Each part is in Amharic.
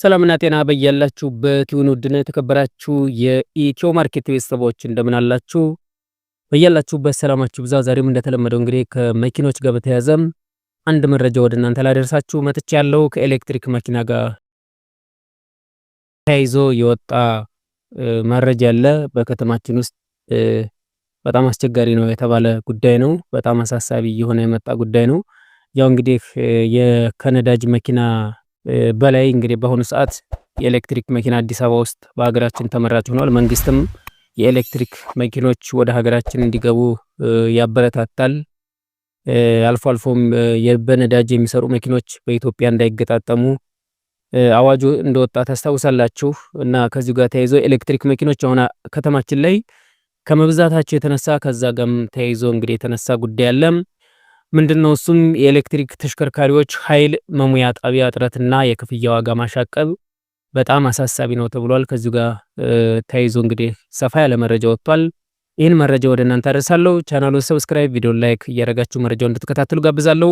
ሰላምና ጤና በያላችሁበት ይሁን። ውድና የተከበራችሁ የኢትዮ ማርኬት ቤተሰቦች እንደምን አላችሁ? በያላችሁበት ሰላማችሁ ይብዛ። ዛሬም እንደተለመደው እንግዲህ ከመኪኖች ጋር በተያያዘ አንድ መረጃ ወደ እናንተ ላደርሳችሁ መጥቻለሁ። ከኤሌክትሪክ መኪና ጋር ተያይዞ የወጣ መረጃ አለ። በከተማችን ውስጥ በጣም አስቸጋሪ ነው የተባለ ጉዳይ ነው። በጣም አሳሳቢ እየሆነ የመጣ ጉዳይ ነው። ያው እንግዲህ ከነዳጅ መኪና በላይ እንግዲህ በአሁኑ ሰዓት የኤሌክትሪክ መኪና አዲስ አበባ ውስጥ በሀገራችን ተመራጭ ሆኗል። መንግስትም የኤሌክትሪክ መኪኖች ወደ ሀገራችን እንዲገቡ ያበረታታል። አልፎ አልፎም በነዳጅ የሚሰሩ መኪኖች በኢትዮጵያ እንዳይገጣጠሙ አዋጁ እንደወጣ ታስታውሳላችሁ። እና ከዚሁ ጋር ተያይዞ ኤሌክትሪክ መኪኖች አሁን ከተማችን ላይ ከመብዛታቸው የተነሳ ከዛ ጋርም ተያይዞ እንግዲህ የተነሳ ጉዳይ አለ። ምንድነው እሱም? የኤሌክትሪክ ተሽከርካሪዎች ኃይል መሙያ ጣቢያ እጥረትና የክፍያ ዋጋ ማሻቀብ በጣም አሳሳቢ ነው ተብሏል። ከዚሁ ጋር ተያይዞ እንግዲህ ሰፋ ያለ መረጃ ወጥቷል። ይህን መረጃ ወደ እናንተ አደርሳለሁ። ቻናሉን subscribe፣ ቪዲዮን like እያደረጋችሁ መረጃውን እንድትከታተሉ ጋብዛለሁ።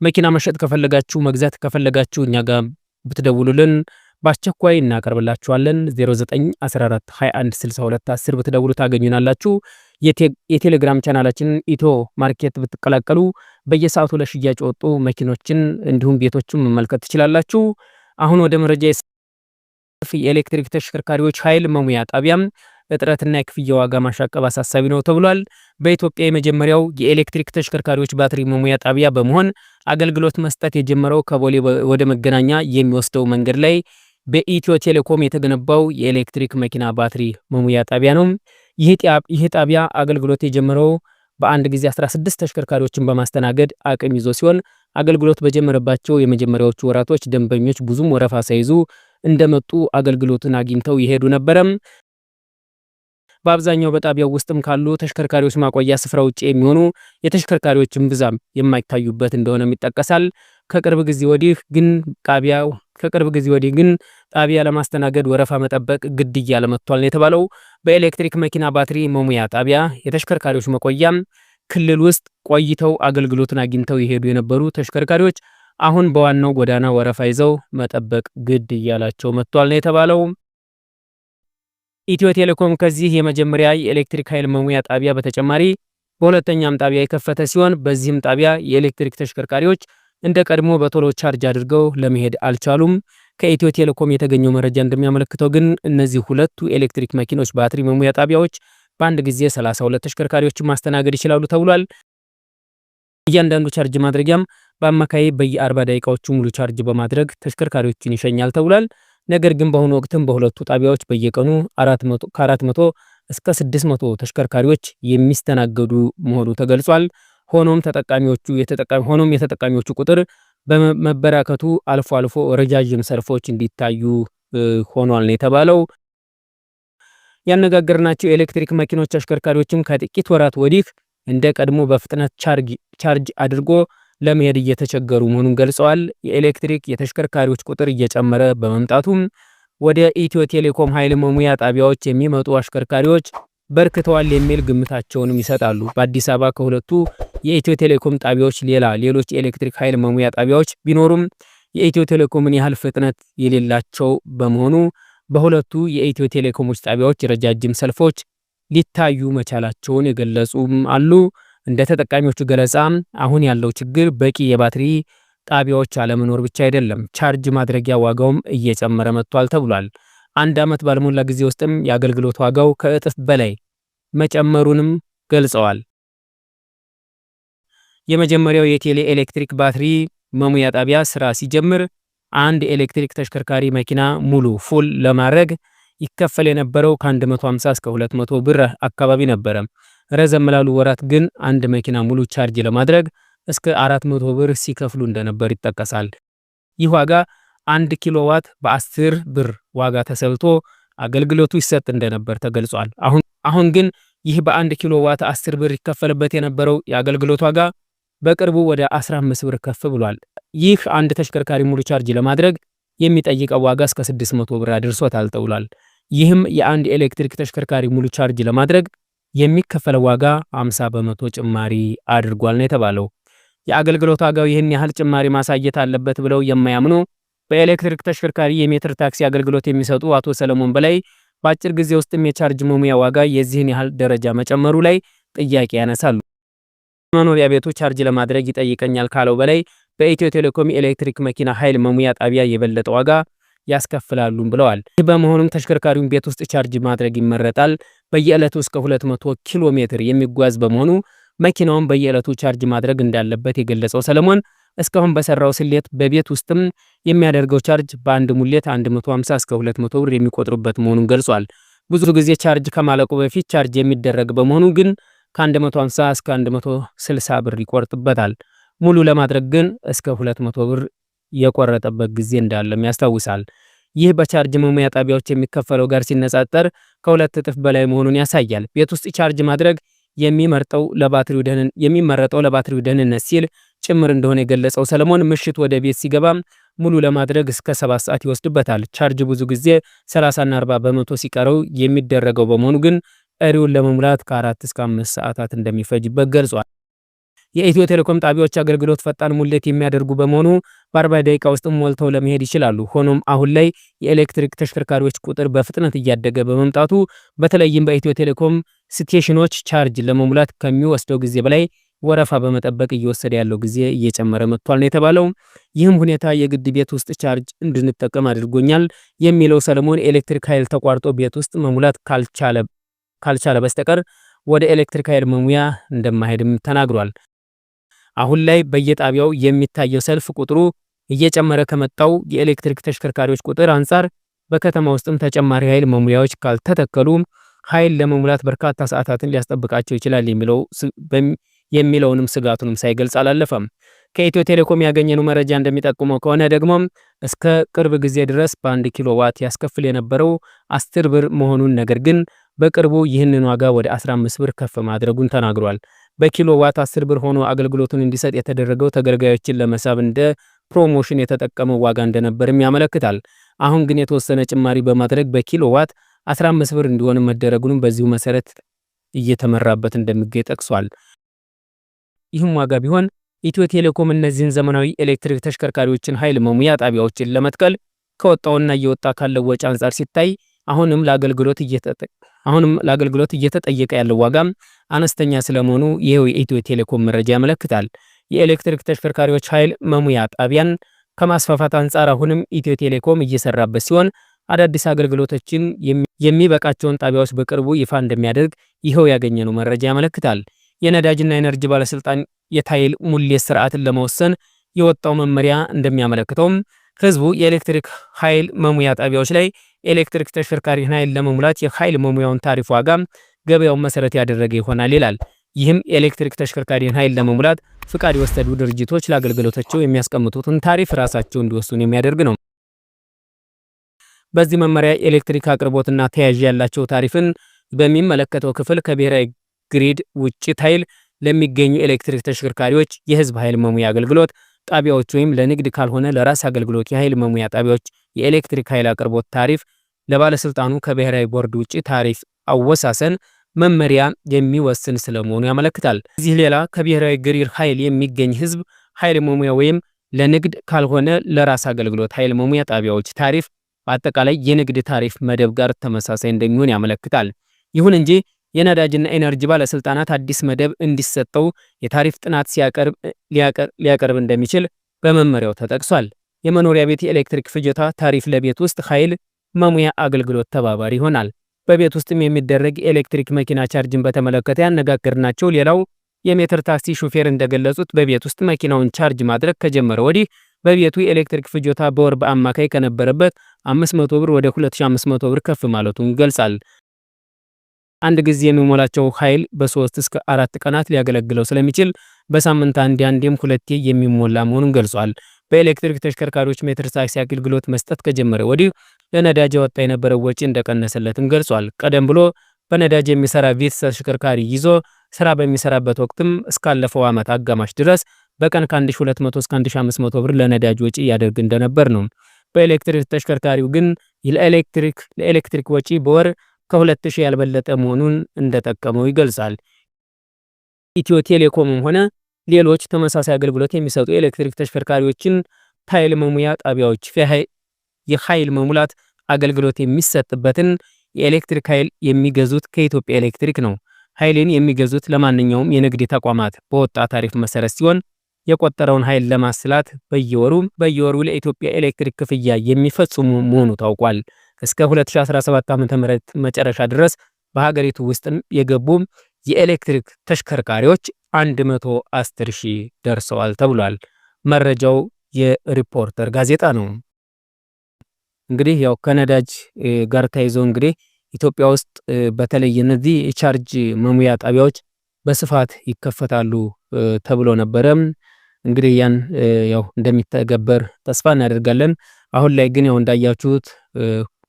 መኪና መሸጥ ከፈለጋችሁ፣ መግዛት ከፈለጋችሁ እኛ ጋር ብትደውሉልን በአስቸኳይ እናቀርብላችኋለን። 0914 21 62 10 ብትደውሉ ታገኙናላችሁ። የቴሌግራም ቻናላችንን ኢትዮ ማርኬት ብትቀላቀሉ በየሰዓቱ ለሽያጭ የወጡ መኪኖችን እንዲሁም ቤቶችን መመልከት ትችላላችሁ። አሁን ወደ መረጃ። የኤሌክትሪክ ተሽከርካሪዎች ኃይል መሙያ ጣቢያም እጥረትና የክፍያ ዋጋ ማሻቀብ አሳሳቢ ነው ተብሏል። በኢትዮጵያ የመጀመሪያው የኤሌክትሪክ ተሽከርካሪዎች ባትሪ መሙያ ጣቢያ በመሆን አገልግሎት መስጠት የጀመረው ከቦሌ ወደ መገናኛ የሚወስደው መንገድ ላይ በኢትዮ ቴሌኮም የተገነባው የኤሌክትሪክ መኪና ባትሪ መሙያ ጣቢያ ነው። ይህ ጣቢያ አገልግሎት የጀመረው በአንድ ጊዜ 16 ተሽከርካሪዎችን በማስተናገድ አቅም ይዞ ሲሆን፣ አገልግሎት በጀመረባቸው የመጀመሪያዎቹ ወራቶች ደንበኞች ብዙም ወረፋ ሳይዙ እንደመጡ አገልግሎትን አግኝተው ይሄዱ ነበረም። በአብዛኛው በጣቢያው ውስጥም ካሉ ተሽከርካሪዎች ማቆያ ስፍራ ውጭ የሚሆኑ የተሽከርካሪዎችን ብዛም የማይታዩበት እንደሆነም ይጠቀሳል። ከቅርብ ጊዜ ወዲህ ግን ጣቢያ ለማስተናገድ ወረፋ መጠበቅ ግድ እያለ መጥቷል ነው የተባለው። በኤሌክትሪክ መኪና ባትሪ መሙያ ጣቢያ የተሽከርካሪዎች መቆያም ክልል ውስጥ ቆይተው አገልግሎትን አግኝተው የሄዱ የነበሩ ተሽከርካሪዎች አሁን በዋናው ጎዳና ወረፋ ይዘው መጠበቅ ግድ እያላቸው መጥቷል ነው የተባለው። ኢትዮ ቴሌኮም ከዚህ የመጀመሪያ የኤሌክትሪክ ኃይል መሙያ ጣቢያ በተጨማሪ በሁለተኛም ጣቢያ የከፈተ ሲሆን፣ በዚህም ጣቢያ የኤሌክትሪክ ተሽከርካሪዎች እንደ ቀድሞ በቶሎ ቻርጅ አድርገው ለመሄድ አልቻሉም። ከኢትዮ ቴሌኮም የተገኘው መረጃ እንደሚያመለክተው ግን እነዚህ ሁለቱ ኤሌክትሪክ መኪኖች ባትሪ መሙያ ጣቢያዎች በአንድ ጊዜ 32 ተሽከርካሪዎችን ማስተናገድ ይችላሉ ተብሏል። እያንዳንዱ ቻርጅ ማድረጊያም በአማካይ በየ40 ደቂቃዎቹ ሙሉ ቻርጅ በማድረግ ተሽከርካሪዎችን ይሸኛል ተብሏል። ነገር ግን በአሁኑ ወቅትም በሁለቱ ጣቢያዎች በየቀኑ ከ400 እስከ 600 ተሽከርካሪዎች የሚስተናገዱ መሆኑ ተገልጿል። ሆኖም የተጠቃሚዎቹ ቁጥር በመበራከቱ አልፎ አልፎ ረጃጅም ሰልፎች እንዲታዩ ሆኗል ነው የተባለው። ያነጋገርናቸው የኤሌክትሪክ መኪኖች አሽከርካሪዎችም ከጥቂት ወራት ወዲህ እንደ ቀድሞ በፍጥነት ቻርጅ አድርጎ ለመሄድ እየተቸገሩ መሆኑን ገልጸዋል። የኤሌክትሪክ የተሽከርካሪዎች ቁጥር እየጨመረ በመምጣቱም ወደ ኢትዮ ቴሌኮም ኃይል መሙያ ጣቢያዎች የሚመጡ አሽከርካሪዎች በርክተዋል የሚል ግምታቸውንም ይሰጣሉ። በአዲስ አበባ ከሁለቱ የኢትዮ ቴሌኮም ጣቢያዎች ሌላ ሌሎች የኤሌክትሪክ ኃይል መሙያ ጣቢያዎች ቢኖሩም የኢትዮ ቴሌኮምን ያህል ፍጥነት የሌላቸው በመሆኑ በሁለቱ የኢትዮ ቴሌኮሞች ጣቢያዎች ረጃጅም ሰልፎች ሊታዩ መቻላቸውን የገለጹም አሉ። እንደ ተጠቃሚዎቹ ገለጻ አሁን ያለው ችግር በቂ የባትሪ ጣቢያዎች አለመኖር ብቻ አይደለም፣ ቻርጅ ማድረጊያ ዋጋውም እየጨመረ መጥቷል ተብሏል። አንድ ዓመት ባልሞላ ጊዜ ውስጥም የአገልግሎት ዋጋው ከእጥፍ በላይ መጨመሩንም ገልጸዋል። የመጀመሪያው የቴሌ ኤሌክትሪክ ባትሪ መሙያ ጣቢያ ስራ ሲጀምር አንድ ኤሌክትሪክ ተሽከርካሪ መኪና ሙሉ full ለማድረግ ይከፈል የነበረው ከ150 እስከ 200 ብር አካባቢ ነበረ። ረዘም ላሉ ወራት ግን አንድ መኪና ሙሉ ቻርጅ ለማድረግ እስከ 400 ብር ሲከፍሉ እንደነበር ይጠቀሳል። ይህ ዋጋ 1 ኪሎዋት በ10 ብር ዋጋ ተሰልቶ አገልግሎቱ ይሰጥ እንደነበር ተገልጿል። አሁን ግን ይህ በ1 ኪሎዋት 10 ብር ይከፈልበት የነበረው የአገልግሎት ዋጋ በቅርቡ ወደ 15 ብር ከፍ ብሏል። ይህ አንድ ተሽከርካሪ ሙሉ ቻርጅ ለማድረግ የሚጠይቀው ዋጋ እስከ 600 ብር አድርሶታል ተብሏል። ይህም የአንድ ኤሌክትሪክ ተሽከርካሪ ሙሉ ቻርጅ ለማድረግ የሚከፈለው ዋጋ 50% ጭማሪ አድርጓል ነው የተባለው። የአገልግሎት ዋጋው ይህን ያህል ጭማሪ ማሳየት አለበት ብለው የማያምኑ በኤሌክትሪክ ተሽከርካሪ የሜትር ታክሲ አገልግሎት የሚሰጡ አቶ ሰለሞን በላይ በአጭር ጊዜ ውስጥም የቻርጅ መሙያ ዋጋ የዚህን ያህል ደረጃ መጨመሩ ላይ ጥያቄ ያነሳሉ። መኖሪያ ቤቱ ቻርጅ ለማድረግ ይጠይቀኛል ካለው በላይ በኢትዮ ቴሌኮም የኤሌክትሪክ መኪና ኃይል መሙያ ጣቢያ የበለጠ ዋጋ ያስከፍላሉ ብለዋል። ይህ በመሆኑም ተሽከርካሪውን ቤት ውስጥ ቻርጅ ማድረግ ይመረጣል። በየዕለቱ እስከ 200 ኪሎ ሜትር የሚጓዝ በመሆኑ መኪናውን በየዕለቱ ቻርጅ ማድረግ እንዳለበት የገለጸው ሰለሞን እስካሁን በሰራው ስሌት በቤት ውስጥም የሚያደርገው ቻርጅ በአንድ ሙሌት 150 እስከ 200 ብር የሚቆጥሩበት መሆኑን ገልጿል። ብዙ ጊዜ ቻርጅ ከማለቁ በፊት ቻርጅ የሚደረግ በመሆኑ ግን ከ150 እስከ 160 ብር ይቆርጥበታል። ሙሉ ለማድረግ ግን እስከ 200 ብር የቆረጠበት ጊዜ እንዳለም ያስታውሳል። ይህ በቻርጅ መሙያ ጣቢያዎች የሚከፈለው ጋር ሲነጻጸር ከሁለት እጥፍ በላይ መሆኑን ያሳያል። ቤት ውስጥ ቻርጅ ማድረግ የሚመረጠው ለባትሪው ደህንነት ሲል ጭምር እንደሆነ የገለጸው ሰለሞን ምሽት ወደ ቤት ሲገባ ሙሉ ለማድረግ እስከ 7 ሰዓት ይወስድበታል። ቻርጅ ብዙ ጊዜ 30ና 40% ሲቀረው የሚደረገው በመሆኑ ግን ቀሪውን ለመሙላት ከ4 እስከ 5 ሰዓታት እንደሚፈጅበት ገልጿል። የኢትዮ ቴሌኮም ጣቢያዎች አገልግሎት ፈጣን ሙሌት የሚያደርጉ በመሆኑ በ40 ደቂቃ ውስጥ ሞልተው ለመሄድ ይችላሉ። ሆኖም አሁን ላይ የኤሌክትሪክ ተሽከርካሪዎች ቁጥር በፍጥነት እያደገ በመምጣቱ በተለይም በኢትዮ ቴሌኮም ስቴሽኖች ቻርጅ ለመሙላት ከሚወስደው ጊዜ በላይ ወረፋ በመጠበቅ እየወሰደ ያለው ጊዜ እየጨመረ መጥቷል ነው የተባለው። ይህም ሁኔታ የግድ ቤት ውስጥ ቻርጅ እንድንጠቀም አድርጎኛል የሚለው ሰለሞን ኤሌክትሪክ ኃይል ተቋርጦ ቤት ውስጥ መሙላት ካልቻለ በስተቀር ወደ ኤሌክትሪክ ኃይል መሙያ እንደማይሄድም ተናግሯል። አሁን ላይ በየጣቢያው የሚታየው ሰልፍ ቁጥሩ እየጨመረ ከመጣው የኤሌክትሪክ ተሽከርካሪዎች ቁጥር አንጻር በከተማ ውስጥም ተጨማሪ ኃይል መሙያዎች ካልተተከሉ ኃይል ለመሙላት በርካታ ሰዓታትን ሊያስጠብቃቸው ይችላል የሚለውንም ስጋቱንም ሳይገልጽ አላለፈም። ከኢትዮ ቴሌኮም ያገኘነው መረጃ እንደሚጠቁመው ከሆነ ደግሞ እስከ ቅርብ ጊዜ ድረስ በአንድ ኪሎ ዋት ያስከፍል የነበረው 10 ብር መሆኑን ነገር ግን በቅርቡ ይህንን ዋጋ ወደ 15 ብር ከፍ ማድረጉን ተናግሯል። በኪሎ ዋት 10 ብር ሆኖ አገልግሎቱን እንዲሰጥ የተደረገው ተገልጋዮችን ለመሳብ እንደ promotion የተጠቀመው ዋጋ እንደነበርም ያመለክታል። አሁን ግን የተወሰነ ጭማሪ በማድረግ በኪሎ ዋት 15 ብር እንዲሆን መደረጉንም በዚሁ መሰረት እየተመራበት እንደሚገኝ ጠቅሷል። ይህም ዋጋ ቢሆን ኢትዮ ቴሌኮም እነዚህን ዘመናዊ ኤሌክትሪክ ተሽከርካሪዎችን ኃይል መሙያ ጣቢያዎችን ለመትከል ከወጣውና እየወጣ ካለው ወጪ አንጻር ሲታይ አሁንም ለአገልግሎት እየተጠየቀ ያለው ዋጋም አነስተኛ ስለመሆኑ ይኸው የኢትዮ ቴሌኮም መረጃ ያመለክታል። የኤሌክትሪክ ተሽከርካሪዎች ኃይል መሙያ ጣቢያን ከማስፋፋት አንጻር አሁንም ኢትዮ ቴሌኮም እየሰራበት ሲሆን አዳዲስ አገልግሎቶችን የሚበቃቸውን ጣቢያዎች በቅርቡ ይፋ እንደሚያደርግ ይኸው ያገኘነው መረጃ ያመለክታል። የነዳጅና ኤነርጂ ባለስልጣን የኃይል ሙሌት ስርዓትን ለመወሰን የወጣው መመሪያ እንደሚያመለክተውም ህዝቡ የኤሌክትሪክ ኃይል መሙያ ጣቢያዎች ላይ ኤሌክትሪክ ተሽከርካሪ ኃይል ለመሙላት የኃይል መሙያውን ታሪፍ ዋጋ ገበያውን መሰረት ያደረገ ይሆናል ይላል። ይህም የኤሌክትሪክ ተሽከርካሪን ኃይል ለመሙላት ፍቃድ የወሰዱ ድርጅቶች ለአገልግሎታቸው የሚያስቀምጡትን ታሪፍ ራሳቸው እንዲወስኑ የሚያደርግ ነው። በዚህ መመሪያ የኤሌክትሪክ አቅርቦትና ተያያዥ ያላቸው ታሪፍን በሚመለከተው ክፍል ከብሔራዊ ግሪድ ውጭ ኃይል ለሚገኙ ኤሌክትሪክ ተሽከርካሪዎች የህዝብ ኃይል መሙያ አገልግሎት ጣቢያዎች ወይም ለንግድ ካልሆነ ለራስ አገልግሎት የኃይል መሙያ ጣቢያዎች የኤሌክትሪክ ኃይል አቅርቦት ታሪፍ ለባለስልጣኑ ከብሔራዊ ቦርድ ውጭ ታሪፍ አወሳሰን መመሪያ የሚወስን ስለመሆኑ ያመለክታል። ከዚህ ሌላ ከብሔራዊ ግሪድ ኃይል የሚገኝ ህዝብ ኃይል መሙያ ወይም ለንግድ ካልሆነ ለራስ አገልግሎት ኃይል መሙያ ጣቢያዎች ታሪፍ በአጠቃላይ የንግድ ታሪፍ መደብ ጋር ተመሳሳይ እንደሚሆን ያመለክታል። ይሁን እንጂ የነዳጅና ኤነርጂ ባለስልጣናት አዲስ መደብ እንዲሰጠው የታሪፍ ጥናት ሊያቀርብ እንደሚችል በመመሪያው ተጠቅሷል። የመኖሪያ ቤት የኤሌክትሪክ ፍጆታ ታሪፍ ለቤት ውስጥ ኃይል መሙያ አገልግሎት ተባባሪ ይሆናል። በቤት ውስጥም የሚደረግ የኤሌክትሪክ መኪና ቻርጅን በተመለከተ ያነጋገርናቸው ሌላው የሜትር ታክሲ ሹፌር እንደገለጹት በቤት ውስጥ መኪናውን ቻርጅ ማድረግ ከጀመረ ወዲህ በቤቱ የኤሌክትሪክ ፍጆታ በወር በአማካይ ከነበረበት 500 ብር ወደ 2500 ብር ከፍ ማለቱን ይገልጻል። አንድ ጊዜ የሚሞላቸው ኃይል በ3 እስከ 4 ቀናት ሊያገለግለው ስለሚችል በሳምንት አንዴ አንዴም ሁለቴ የሚሞላ መሆኑን ገልጿል። በኤሌክትሪክ ተሽከርካሪዎች ሜትር ታክሲ አገልግሎት መስጠት ከጀመረ ወዲህ ለነዳጅ ያወጣ የነበረው ወጪ እንደቀነሰለትም ገልጿል። ቀደም ብሎ በነዳጅ የሚሰራ ቪትስ ተሽከርካሪ ይዞ ስራ በሚሰራበት ወቅትም እስካለፈው ዓመት አጋማሽ ድረስ በቀን ከ1200 እስከ 1500 ብር ለነዳጅ ወጪ ያደርግ እንደነበር ነው። በኤሌክትሪክ ተሽከርካሪው ግን ለኤሌክትሪክ ወጪ በወር ከ2000 ያልበለጠ መሆኑን እንደጠቀመው ይገልጻል። ኢትዮ ቴሌኮምም ሆነ ሌሎች ተመሳሳይ አገልግሎት የሚሰጡ የኤሌክትሪክ ተሽከርካሪዎችን ኃይል መሙያ ጣቢያዎች የኃይል መሙላት አገልግሎት የሚሰጥበትን የኤሌክትሪክ ኃይል የሚገዙት ከኢትዮጵያ ኤሌክትሪክ ነው። ኃይልን የሚገዙት ለማንኛውም የንግድ ተቋማት በወጣ ታሪፍ መሰረት ሲሆን የቆጠረውን ኃይል ለማስላት በየወሩ በየወሩ ለኢትዮጵያ ኤሌክትሪክ ክፍያ የሚፈጽሙ መሆኑ ታውቋል። እስከ 2017 ዓ.ም መጨረሻ ድረስ በሀገሪቱ ውስጥም የገቡ የኤሌክትሪክ ተሽከርካሪዎች 110 ሺህ ደርሰዋል ተብሏል። መረጃው የሪፖርተር ጋዜጣ ነው። እንግዲህ ያው ከነዳጅ ጋር ተያይዞ እንግዲህ ኢትዮጵያ ውስጥ በተለይ እነዚህ የቻርጅ መሙያ ጣቢያዎች በስፋት ይከፈታሉ ተብሎ ነበረ። እንግዲህ ያን ያው እንደሚተገበር ተስፋ እናደርጋለን። አሁን ላይ ግን ያው እንዳያችሁት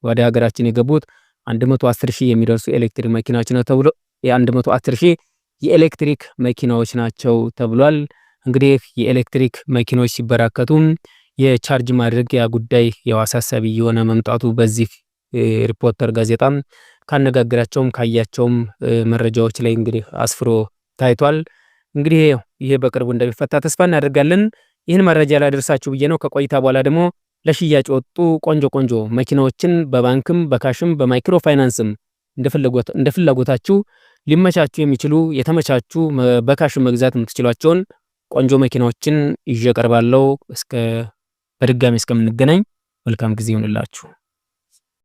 ወደ ሀገራችን የገቡት 110 ሺህ የሚደርሱ ኤሌክትሪክ መኪናዎች ነው ተብሎ የ110 ሺህ የኤሌክትሪክ መኪናዎች ናቸው ተብሏል። እንግዲህ የኤሌክትሪክ መኪኖች ሲበራከቱ የቻርጅ ማድረጊያ ጉዳይ ያው አሳሳቢ እየሆነ መምጣቱ በዚህ ሪፖርተር ጋዜጣም ካነጋገራቸውም ካያቸውም መረጃዎች ላይ እንግዲህ አስፍሮ ታይቷል። እንግዲህ ይሄ በቅርቡ እንደሚፈታ ተስፋ እናደርጋለን። ይህን መረጃ ላደርሳችሁ ብዬ ነው። ከቆይታ በኋላ ደግሞ ለሽያጭ ወጡ ቆንጆ ቆንጆ መኪናዎችን በባንክም በካሽም በማይክሮ ፋይናንስም እንደ ፍላጎታችሁ ሊመቻቹ የሚችሉ የተመቻቹ በ cash መግዛት የምትችሏቸውን ቆንጆ መኪናዎችን ይዤ ቀርባለሁ። እስከ በድጋሚ እስከምንገናኝ መልካም ጊዜ ይሁንላችሁ።